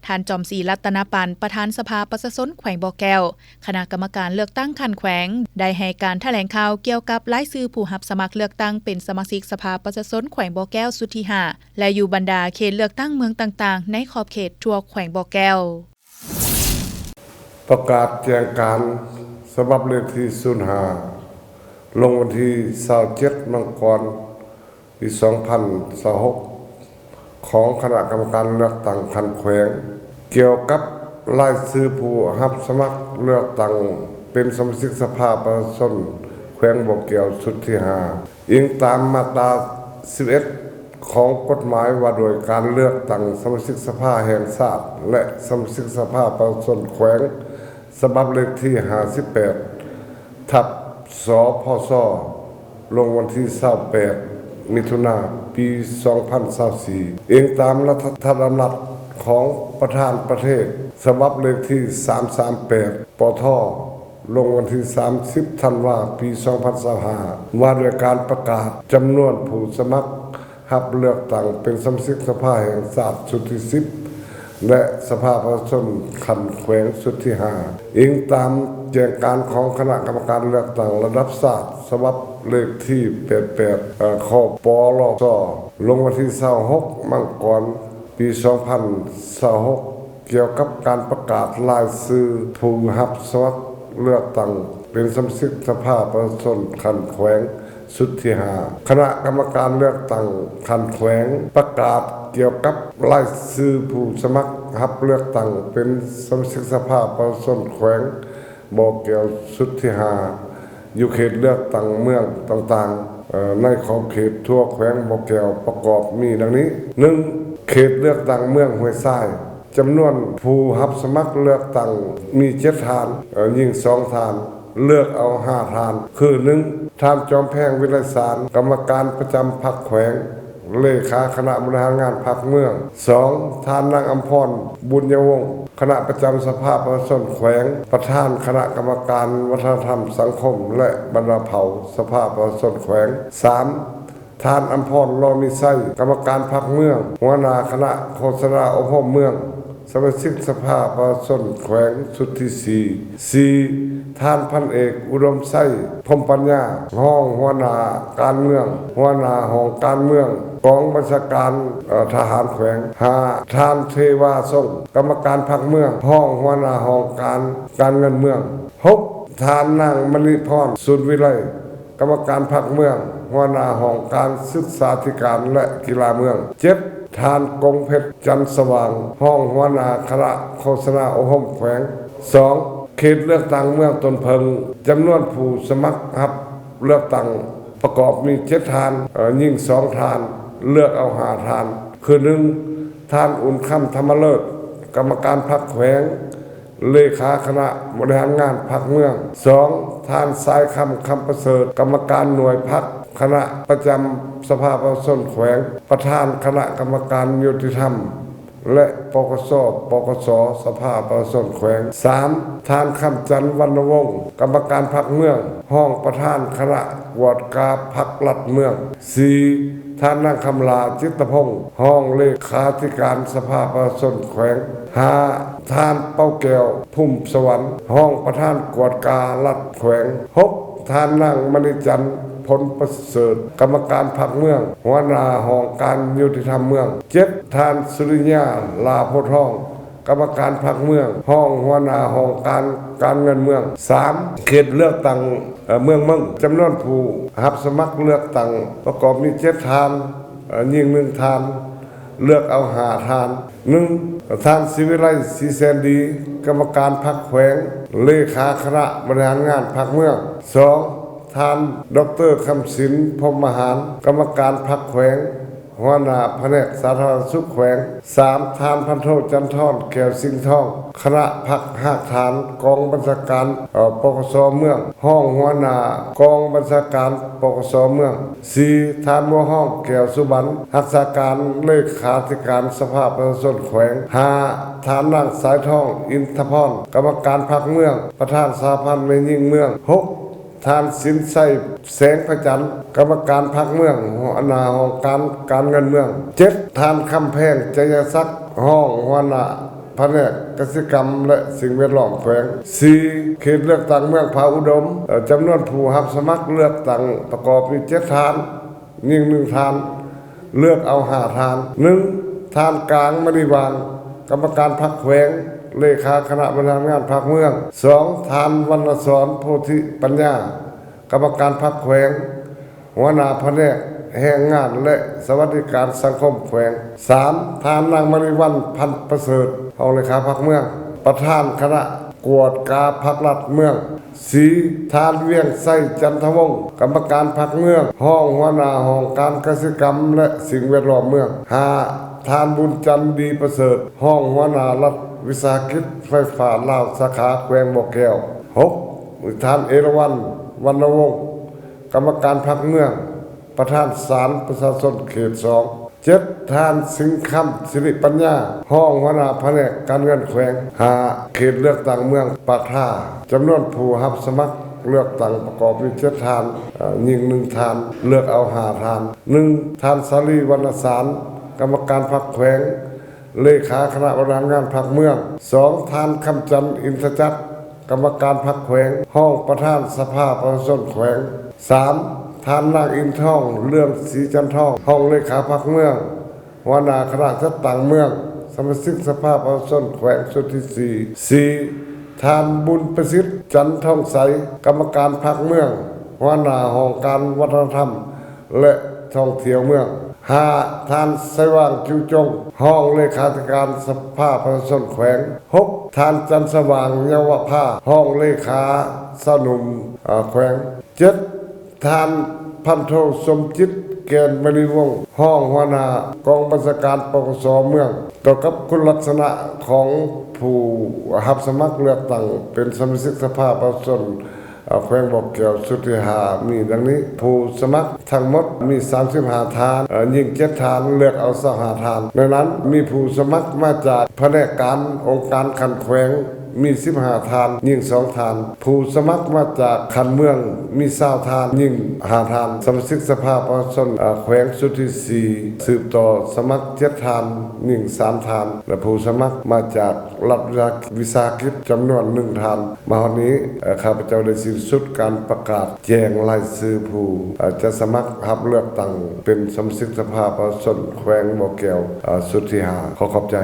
ທ່ານ ຈອມສີ ລັດຕະນະປັນ ປະທານສະພາປະຊາຊົນແຂວງບໍ່ແກ້ວ, ຄະນະກຳມະການເລືອກຕັ້ງຂັ້ນແຂວງ ໄດ້ໃຫ້ການຖະແຫຼງຂ່າວກ່ຽວກັບລາຍຊື່ຜູ້ຮັບສະໝັກເລືອກຕັ້ງເປັນສະມາຊິກສະພາປະຊາຊົນແຂວງບໍ່ແກ້ວຊຸດທີຫ້າ ແລະ ຢູ່ບັນດາເຂດເລືອກຕັ້ງເມືອງຕ່າງໆ ໃນຂອບເຂດທົ່ວແຂວງບໍ່ແກ້ວ. ປະກາດແຈ້ງການສະບັບເລກທີສູນຫ້າ ລົງວັນທີຊາວເຈັດ ມັງກອນ ປີສອງພັນຊາວຫົກ ຂອງຄະນະກຳມະການເລືອກຕັ້ງຂັ້ນແຂວງ ກ່ຽວກັບລາຍຊື່ຜູ້ຮັບສະໝັກເລືອກຕັ້ງເປັນສະມາຊິກສະພາປະຊາຊົນແຂວງບໍ່ແກ້ວຊຸດທີຫ້າ ອີງຕາມມາດຕາສິບເອັດ ຂອງກົດໝາຍວ່າດ້ວຍການເລືອກຕັ້ງສະມາຊິກສະພາແຫ່ງຊາດ ແລະ ສະມາຊິກສະພາປະຊາຊົນແຂວງ ສະບັບເລກທີຫ້າສິບແປດ ທັບ ສພຊ ລົງວັນທີຊາວແປດ ມິຖຸນາ ປີສອງພັນຊາວສີ່ ອີງຕາມລັດຖະດຳລັດຂອງປະທານປະເທດ ສະບັບເລກທີສາມສາມແປດ ປທ ລົງວັນທີສາມສິບ ທັນວາ ປີສອງພັນຊາວຫ້າ ວ່າດ້ວຍການປະກາດຈຳນວນຜູ້ສະໝັກ ຮັບເລືອກຕັ້ງເປັນສະມາຊິກສະພາແຫ່ງຊາດຊຸດທີສິບ ແລະ ສະພາປະຊາຊົນຂັ້ນແຂວງຊຸດທີຫ້າ ອີງຕາມແຈ້ງການຂອງຄະນະກຳມະການເລືອກຕັ້ງລະດັບຊາດ ສະບັບເລກທີແປດແປດ ເອ່ອ ຄປລຊ ລົງວັນທີຊາວຫົກ ມັງກອນ ປີສອງພັນຊາວຫົກ ກ່ຽວກັບການປະກາດລາຍຊື່ຜູ້ຮັບສະໝັກເລືອກຕັ້ງເປັນສະມາຊິກສະພາປະຊາຊົນຂັ້ນແຂວງ ຊຸດທີຫ້າ ຄະນະກຳມະການເລືອກຕັ້ງຂັ້ນແຂວງ ປະກາດກ່ຽວກັບລາຍຊື່ຜູ້ສະໝັກຮັບເລືອກຕັ້ງເປັນສະມາຊິກສະພາປະຊາຊົນແຂວງບໍ່ແກ້ວຊຸດທີຫ້າ ຢູ່ເຂດເລືອກຕັ້ງເມືອງຕ່າງໆ ເອ່ອ ໃນຂອບເຂດທົ່ວແຂວງບໍ່ແກ້ວ ປະກອບມີດັ່ງນີ້: ໜຶ່ງ ເຂດເລືອກຕັ້ງເມືອງຫ້ວຍຊາຍ ຈຳນວນຜູ້ຮັບສະໝັກເລືອກຕັ້ງມີເຈັດທ່ານ, ເອີ ຍິງສອງທ່ານ, ເລືອກເອົາຫ້າທ່ານ ຄື ໜຶ່ງ ທ່ານ ຈອມແພງ ວິໄລສານ ກຳມະການປະຈຳພັກແຂວງ, ເລຂາຄະນະບໍລິຫານງານພັກເມືອງ, ສອງ ທ່ານ ນາງ ອຳພອນ ບຸນຍະວົງ ຄະນະປະຈຳສະພາປະຊາຊົນແຂວງ, ປະທານຄະນະກຳມະການວັດທະນະທຳສັງຄົມ ແລະ ບັນດາເຜົ່າສະພາປະຊາຊົນແຂວງ, ສາມ ທ່ານ ອຳພອນ ລໍມີໄຊ ກຳມະການພັກເມືອງ, ຫົວໜ້າຄະນະໂຄສະນາອົບຮົມເມືອງ, ສະມາຊິກສະພາປະຊາຊົນແຂວງຊຸດທີສີ່, ສີ່ ທ່ານ ພັນເອກ ອຸດົມໄຊ ພົມປັນຍາ ຮອງຫົວໜ້າການເມືອງ, ຫົວໜ້າຫ້ອງການເມືອງ, ກອງບັນຊາການ ເອ່ອ ທະຫານແຂວງ, ຫ້າ ທ່ານ ເທວາ ຊົງ ກຳມະການພັກເມືອງ, ຮອງຫົວໜ້າຫ້ອງການການເງິນເມືອງ, ຫົກ ທ່ານ ນາງ ມະນີພອນ ສູນວິໄລ ກຳມະການພັກເມືອງ, ຫົວໜ້າຫ້ອງການສຶກສາທິການ ແລະ ກິລາເມືອງ, ເຈັດ ທ່ານ ກົງເພັດ ຈັນສະຫວ່າງ ຮອງຫົວໜ້າຄະນະໂຄສະນາອົບຮົມແຂວງ, ສອງ ເຂດເລືອກຕັ້ງເມືອງຕົ້ນເຜິ້ງ ຈຳນວນຜູ້ສະໝັກຮັບເລືອກຕັ້ງປະກອບມີເຈັດທ່ານ, ເອີ ຍິງສອງທ່ານ, ເລືອກເອົາຫ້າທ່ານ ຄື ໜຶ່ງ ທ່ານ ອຸ່ນຄຳ ທຳມະເລີດ ກຳມະການພັກແຂວງ, ເລຂາຄະນະບໍລິຫານງານພັກເມືອງ, ສອງ ທ່ານ ສາຍຄຳ ຄຳປະເສີດ ກຳມະການໜ່ວຍພັກຄະນະປະຈຳສະພາປະຊາຊົນແຂວງ, ປະທານຄະນະກຳມະການຍຸຕິທຳ ແລະ ປກສ ປກສ ສະພາປະຊາຊົນແຂວງ, ສາມ ທ່ານ ຄຳຈັນ ວັນນະວົງ ກຳມະການພັກເມືອງ, ຮອງປະທານຄະນະກວດກາພັກລັດເມືອງ, ສີ່ ທ່ານ ນາງ ຄຳຫຼ້າ ຈິດຕະພົງ ຮອງເລຂາທິການສະພາປະຊາຊົນແຂວງ, ຫ້າ ທ່ານ ເປົາແກ້ວ ພູມສະຫວັນ ຮອງປະທານກວດກາລັດແຂວງ, ຫົກ ທ່ານ ນາງ ມະນີຈັນ ພົນປະເສີດ ກຳມະການພັກເມືອງ, ຫົວໜ້າຫ້ອງການຍຸຕິທຳເມືອງ, ເຈັດ ທ່ານ ສຸລິຍາ ຫຼ້າໂພທອງ ກຳມະການພັກເມືອງ, ຮອງຫົວໜ້າຫ້ອງການການເງິນເມືອງ, ສາມ ເຂດເລືອກຕັ້ງ ເອີ ເມືອງເມິງ ຈຳນວນຜູ້ຮັບສະໝັກເລືອກຕັ້ງປະກອບມີເຈັດທ່ານ, ເອີ ຍິງໜຶ່ງທ່ານ, ເລືອກເອົາຫ້າທ່ານ, ໜຶ່ງ ທ່ານ ສີວິໄລ ສີແສນດີ ກຳມະການພັກແຂວງ, ເລຂາຄະນະບໍລິຫານງານພັກເມືອງ, ສອງ ທ່ານ ດອກເຕີ ຄຳສິນ ພົມມະຫານ ກຳມະການພັກແຂວງ, ຫົວໜ້າພະແນກສາທາລະນະສຸກແຂວງ, ສາມ ທ່ານ ພັນໂທ ຈັນທອນ ແກ້ວສິງທອງ ຄະນະພັກຮາກຖານກອງບັນຊາການ ເອີ ປກສ ເມືອງ, ຮອງຫົວໜ້າກອງບັນຊາການ ປກສ ເມືອງ, ສີ່ ທ່ານ ບົວຮອງ ແກ້ວສຸບັນ ຮັກສາການເລຂາທິການສະພາປະຊາຊົນແຂວງ, ຫ້າ ທ່ານ ນາງ ສາຍທອງ ອິນທະພອນ ກຳມະການພັກເມືອງ, ປະທານສະຫະພັນແມ່ຍິງເມືອງ, ຫົກ ທ່ານ ສິນໄຊ ແສງພະຈັນ ກຳມະການພັກເມືອງ, ຫົວໜ້າຫ້ອງການການເງິນເມືອງ, ເຈັດ ທ່ານ ຄຳແພງ ໄຊຍະສັກ ຮອງຫົວໜ້າ ພະແນກກະສິກຳ ແລະ ສິ່ງແວດລ້ອມແຂວງ. ສີ່ ເຂດເລືອກຕັ້ງເມືອງຜາອຸດົມ, ເອີ ຈຳນວນຜູ້ຮັບສະໝັກເລືອກຕັ້ງປະກອບມີເຈັດທ່ານ, ຍິງໜຶ່ງທ່ານ, ເລືອກເອົາຫ້າທ່ານ. ໜຶ່ງ ທ່ານ ກາງ ມະນີຫວ່າງ, ກຳມະການພັກແຂວງ, ເລຂາຄະນະບໍລິຫານງານພັກເມືອງ. ສອງ ທ່ານ ວັນນະສອນ ໂພທິປັນຍາ, ກຳມະການພັກແຂວງ, ຫົວໜ້າພະແນກແຮງງານ ແລະ ສະຫວັດດີການສັງຄົມແຂວງ. ສາມ ທ່ານ ນາງ ມະນີວັນ ພັນປະເສີດ, ຮອງເລຂາພັກເມືອງ, ປະທານຄະນະກວດກາພັກລັດເມືອງ. ສີ່ ທ່ານ ວຽງໄຊ ຈັນທະວົງ, ກຳມະການພັກເມືອງ, ຮອງຫົວໜ້າຫ້ອງການກະສິກຳ ແລະ ສິ່ງແວດລ້ອມເມືອງ. ຫ້າ ທ່ານ ບຸນຈັນ ດີປະເສີດ, ຮອງຫົວໜ້າລັດວິສາຫະກິດໄຟຟ້າລາວ ສາຂາແຂວງບໍ່ແກ້ວ. ຫົກ ທ່ານ ເອລາວັນ ວັນນະວົງ, ກຳມະການພັກເມືອງ, ປະທານສານປະຊາຊົນເຂດສອງ. ເຈັດ ທ່ານ ສິງຄຳ ສິລິປັນຍາ, ຮອງຫົວໜ້າພະແນກການເງິນແຂວງ. ຫ້າ ເຂດເລືອກຕັ້ງເມືອງປາກທາ, ຈຳນວນຜູ້ຮັບສະໝັກເລືອກຕັ້ງປະກອບມີເຈັດທ່ານ, ເອີ ຍິງໜຶ່ງທ່ານ, ເລືອກເອົາຫ້າທ່ານ. ໜຶ່ງ ທ່ານ ສາລີ ວັນນະສານ, ກຳມະການພັກແຂວງ, ເລຂາຄະນະບໍລິຫານງານພັກເມືອງ. ສອງ ທ່ານ ຄຳຈັນ ອິນທະຈັດ, ກຳມະການພັກແຂວງ, ຮອງປະທານສະພາປະຊາຊົນແຂວງ. ສາມ ທ່ານ ນາງ ອິນທອງ ເລື່ອງສີຈັນທອງ, ຮອງເລຂາພັກເມືອງ, ຫົວໜ້າຄະນະຈັດຕັ້ງເມືອງ, ສະມາຊິກສະພາປະຊາຊົນແຂວງຊຸດທີສີ່. ສີ່ ທ່ານ ບຸນປະສິດ ຈັນທອງໄຊ, ກຳມະການພັກເມືອງ, ຫົວໜ້າຫ້ອງການວັດທະນະທຳ ແລະ ທ່ອງທ່ຽວເມືອງ. ຫ້າ ທ່ານ ໄຊຫວ່າງ ຈິວຈົງ, ຮອງເລຂາທິການສະພາປະຊາຊົນແຂວງ. ຫົກ ທ່ານ ຈັນສະຫວ່າງ ເຍົາວະພາ, ຮອງເລຂາຊາວໜຸ່ມ ເອີ ແຂວງ. ເຈັດ ທ່ານ ພັນໂທ ສົມຈິດ ແກ່ນມະນີວົງ, ຮອງຫົວໜ້າກອງບັນຊາການ ປກສ ເມືອງ. ກ່ຽວກັບຄຸນລັກສະນະຂອງຜູ້ຮັບສະໝັກເລືອກຕັ້ງເປັນສະມາຊິກສະພາປະຊາຊົນ ເອີ ແຂວງບໍ່ແກ້ວຊຸດທີຫ້າ ມີດັ່ງນີ້. ຜູ້ສະໝັກທັງໝົດມີສາມສິບຫ້າທ່ານ, ເອີ ຍິງເຈັດທ່ານ, ເລືອກເອົາຊາວຫ້າທ່ານ. ໃນນັ້ນມີຜູ້ສະໝັກມາຈາກພະແນກການອົງການຂັ້ນແຂວງມີສິບຫ້າທ່ານ, ຍິງສອງທ່ານ. ຜູ້ສະໝັກມາຈາກຂັ້ນເມືອງມີຊາວທ່ານ, ຍິງຫ້າທ່ານ. ສະມາຊິກສະພາປະຊາຊົນ ເອີ ແຂວງຊຸດທີສີ່ ສືບຕໍ່ສະໝັກເຈັດທ່ານ, ຍິງສາມທ່ານ ແລະ ຜູ້ສະໝັກມາຈາກ ລັດວິສາຫະກິດຈຳນວນໜຶ່ງທ່ານ. ມາຮອດນີ້ ເອີ ຂ້າພະເຈົ້າໄດ້ສິ້ນສຸດການປະກາດແຈ້ງລາຍຊື່ຜູ້ ເອີ ຈະສະໝັກຮັບເລືອກຕັ້ງເປັນສະມາຊິກສະພາປະຊາຊົນແຂວງບໍ່ແກ້ວ ເອີ ຊຸດທີຫ້າ. ຂໍຂອບໃຈ.